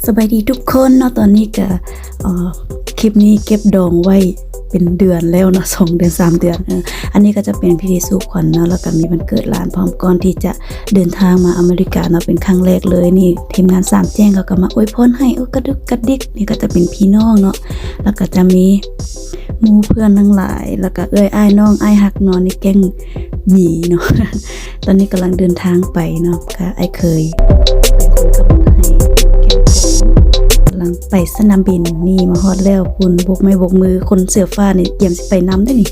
ສະບາຍດີທຸກຄົນເນາະ ຕອນນີ້ກະ ເອີ ຄລິບນີ້ເກັບດອງໄວ້ເປັນເດືອນແລ້ວເນາະ ສອງເດືອນ ສາມເດືອນ. ເອີ ອັນນີ້ກະຈະເປັນພິທີສູ່ຂວັນເນາະ ແລ້ວກະມີວັນເກີດຫຼານພ້ອມ ກ່ອນທີ່ຈະເດີນທາງມາອາເມລິກາເນາະ ເປັນຄັ້ງແລກເລີຍ. ນີ້ທີມງານສາມແຈ້ງເຂົາກະມາອວຍພອນໃຫ້ ໂອ້ ກະດຸກກະດິກ. ນີ້ກະຈະເປັນພີ່ນ້ອງເນາະ ແລ້ວກະຈະມີໝູ່ເພື່ອນທັງຫຼາຍ ແລ້ວກະເອື້ອຍອ້າຍນ້ອງອ້າຍຮັກເນາະ ໃນແກ້ງ ມີເນາະ ຕອນນີ້ກຳລັງເດີນທາງໄປເນາະ ກະອ້າຍເຂີຍເປັນຄົນຂັບລົດໃຫ້ ແກ່ງຂອງ ກຳລັງໄປສະໜາມບິນ. ນີ້ມາຮອດແລ້ວ ພຸ້ນໂບກໄມ້ໂບກມື ຄົນເສື້ອຟ້ານີ້ກຽມຊິໄປນຳເດ້ນີ້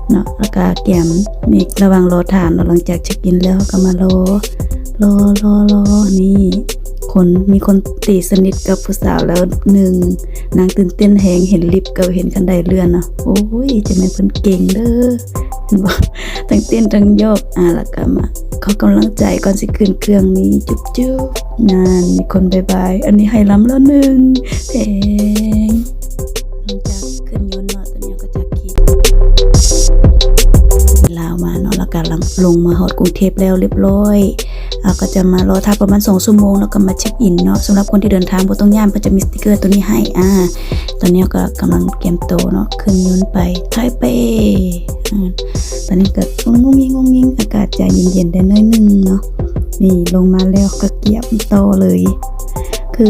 ເນາະ ແລ້ວກະກຽມ ໃນລະຫວ່າງລໍຖ້າເນາະ ຫຼັງຈາກເຊັກອິນແລ້ວ ເຮົາກະມາລໍ ລໍ ລໍ ລໍ ນີ້ ຄົນ ມີຄົນຕີສະໜິດກັບຜູ້ສາວແລ້ວໜຶ່ງ ນາງຕື່ນເຕັ້ນແຮງ ເຫັນລິບກັບເຫັນຄັນໄດເລື່ອນເນາະ. ໂອ້ຍ ຈັ່ງແມ່ນເພິ່ນເກັ່ງເດີ ເຫັນບໍ່ ທັງເຕັ້ນທັງຢອກ. ອາ ແລ້ວກະມາຂໍກຳລັງໃຈກ່ອນຊິຂຶ້ນເຄື່ອງນີ້ ຈຸບໆ ນັ້ນ ມີຄົນບາຍບາຍ. ອັນນີ້ໄຫ້ລຳແລ້ວໜຶ່ງ ແພງ. ຫຼັງຈາກຂຶ້ນຍົນເນາະ ຕອນນີ້ເຮົາກະຈະຂີ່ລາວມາເນາະ ແລ້ວກະລົງມາຮອດກຸງເທບແລ້ວຮຽບຮ້ອຍ. ເຮົາກະຈະມາລໍຖ້າປະມານສອງຊົ່ວໂມງ ແລ້ວກະມາເຊັກອິນເນາະ. ສຳລັບຄົນທີ່ເດີນທາງບໍ່ຕ້ອງຢ້ານ ເພິ່ນຈະມີສະຕິກເກີຕົວນີ້ໃຫ້. ອາ ຕອນນີ້ເຮົາກະກຳລັງກຽມໂຕເນາະ ຂຶ້ນຍົນໄປໄທເປ. ອາ ຕອນນີ້ກະງຸ້ງງິງງຸ້ງງິງ ອາກາດຈະເຢັນໆ ໄດ້ໜ້ອຍໜຶ່ງເນາະ. ນີ້ລົງມາແລ້ວກະກຽມຕໍ່ເລີຍ ຄື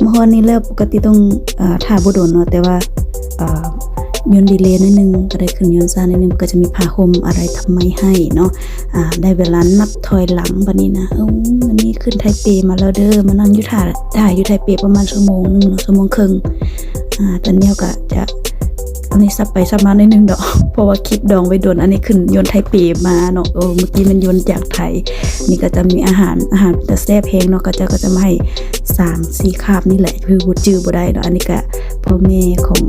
ມາຮອດນີ້ແລ້ວ ປົກກະຕິຕ້ອງ ອາ ຖ້າບໍ່ດົນເນາະ ແຕ່ວ່າ ອາ ຍົນດີເລໜ້ອຍໜຶ່ງ ກະໄດ້ຂຶ້ນຍົນຊ້າໜ້ອຍໜຶ່ງ ກະຈະມີຜ້າຫົ່ມອາໄລທຳໄມໃຫ້ເນາະ. ອາ ໄດ້ເວລານັບຖອຍຫຼັງບາດນີ້ນະ. ເອີ ອັນນີ້ຂຶ້ນໄທເປມາແລ້ວເດີ ມານັ່ງຢູ່ຖ້າ ຖ້າຢູ່ໄທເປປະມານຊົ່ວໂມງໜຶ່ງເນາະ ຊົ່ວໂມງເຄິ່ງ. ອາ ຕອນນີ້ເຮົາກະຈະ ອັນນີ້ສັບໄປສັບມາໜ້ອຍໜຶ່ງເນາະ ເພາະວ່າຄລິບດອງໄວ້ດົນ. ອັນນີ້ຂຶ້ນຍົນໄທເປມາເນາະ ເອີ ມື້ກີ້ແມ່ນຍົນຈາກໄທ. ນີ້ກະຈະມີອາຫານ ອາຫານກະແຊບແຮງເນາະ ເຂົາເຈົ້າກະຈະມາໃຫ້ສາມສີ່ຄາບນີ້ແຫຼະ ຄືບໍ່ຈື່ບໍ່ໄດ້ເນາະ. ອັນນີ້ກະພໍ່ແມ່ຂອງ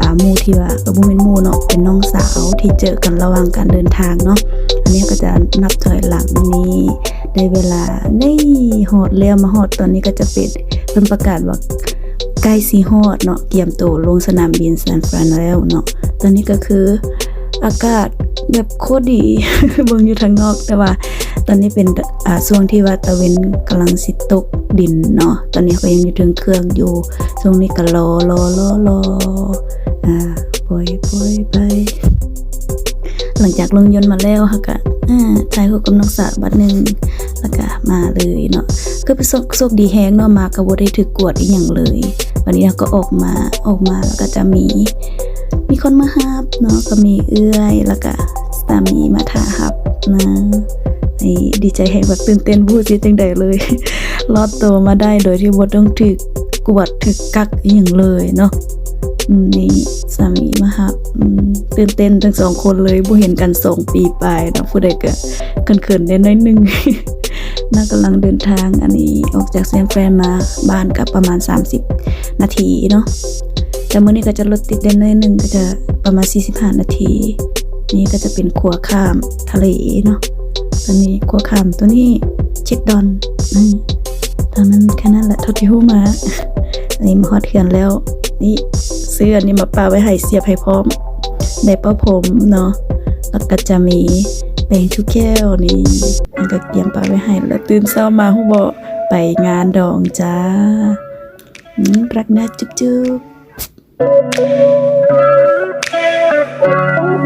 ອາ ໝູ່ທີ່ວ່າ ເອີ ບໍ່ແມ່ນໝູ່ເນາະ ເປັນນ້ອງສາວທີ່ເຈີກັນລະຫວ່າງການເດີນທາງເນາະ. ອັນນີ້ກະຈະນັບຖອຍຫຼັງນີ້ ໄດ້ເວລາ ນີ້ຮອດແລ້ວ ມາຮອດຕອນນີ້ກະຈະເປັນ ເພິ່ນປະກາດວ່າ ໃກ້ຊິຮອດເນາະ ກຽມໂຕລົງສະໜາມບິນຊານຟຣານແລ້ວເນາະ. ຕອນນີ້ກະຄືອາກາດແບບໂຄດດີ ເບິ່ງຢູ່ທາງນອກ ແຕ່ວ່າຕອນນີ້ເປັນ ອາ ຊ່ວງທີ່ວ່າຕາເວັນກຳລັງຊິຕົກດິນເນາະ. ຕອນນີ້ເຮົາກະຍັງຢູ່ເທິງເຄື່ອງຢູ່ ຊ່ວງນີ້ກະລໍ ລໍ ລໍ ລໍ ອາ ປ່ອຍ ປ່ອຍໄປ. ຫຼັງຈາກລົງຍົນມາແລ້ວ ເຮົາກະ ອາ ຖ່າຍຮູບກັບນ້ອງສາວບາດໜຶ່ງ ແລ້ວກະມາເລີຍເນາະ. ຄືໂຊກ ໂຊກດີແຮງເນາະ ມາກະບໍ່ໄດ້ຖືກກວດອີ່ຫຍັງເລີຍ. ບາດນີ້ເຮົາກະອອກມາ ອອກມາແລ້ວກະຈະມີ ມີຄົນມາຮັບເນາະ ກະມີເອື້ອຍ ແລ້ວກະສາມີມາຖ້າຮັບນະ. ນີ້ດີໃຈແຮງ ແບບຕື່ນເຕັ້ນ ບໍ່ຮູ້ຊິເຮັດຈັ່ງໃດເລີຍ ລອດໂຕມາໄດ້ໂດຍທີ່ບໍ່ຕ້ອງຖືກກວດ ຖືກກັກອີ່ຫຍັງເລີຍເນາະ. ອືມ ນີ້ສາມີມາຮັບ ອືມ ຕື່ນເຕັ້ນທັງສອງຄົນເລີຍ ບໍ່ເຫັນກັນສອງປີປາຍເນາະ. ຜູ້ໃດກະເຂີນໆ ແດ່ໜ້ອຍໜຶ່ງ ເນາະ ກຳລັງເດີນທາງ. ອັນນີ້ອອກຈາກແຊນຟຣານມາບ້ານກະປະມານສາມສິບນາທີເນາະ ແຕ່ມື້ນີ້ກະຈະລົດຕິດແດ່ໜ້ອຍໜຶ່ງ ກະຈະປະມານສີ່ສິບຫ້ານາທີ. ນີ້ກະຈະເປັນຂົວຂ້າມທະເລເນາະ ຕົວນີ້ຂົວຂ້າມ ຕົວນີ້ເຈັດດອນ ອືມ ເທົ່ານັ້ນ ແຄ່ນັ້ນແຫຼະ ເທົ່າທີ່ຮູ້ມາ. ອັນນີ້ມາຮອດເຮືອນແລ້ວ ນີ້ ຊື້ອັນນີ້ມາປະໄວ້ໃຫ້ ສຽບໃຫ້ພ້ອມ ໄດ້ເປົ່າຜົມເນາະ ແລ້ວກະຈະມີແປງທູແກ້ວນີ້ ແລ້ວກະກຽມປະໄວ້ໃຫ້ ແລ້ວຕື່ນເຊົ້າມາຮູ້ບໍ່ ໄປງານດອງຈ້າ. ອືມ ລັກນະ ຈຸບໆ.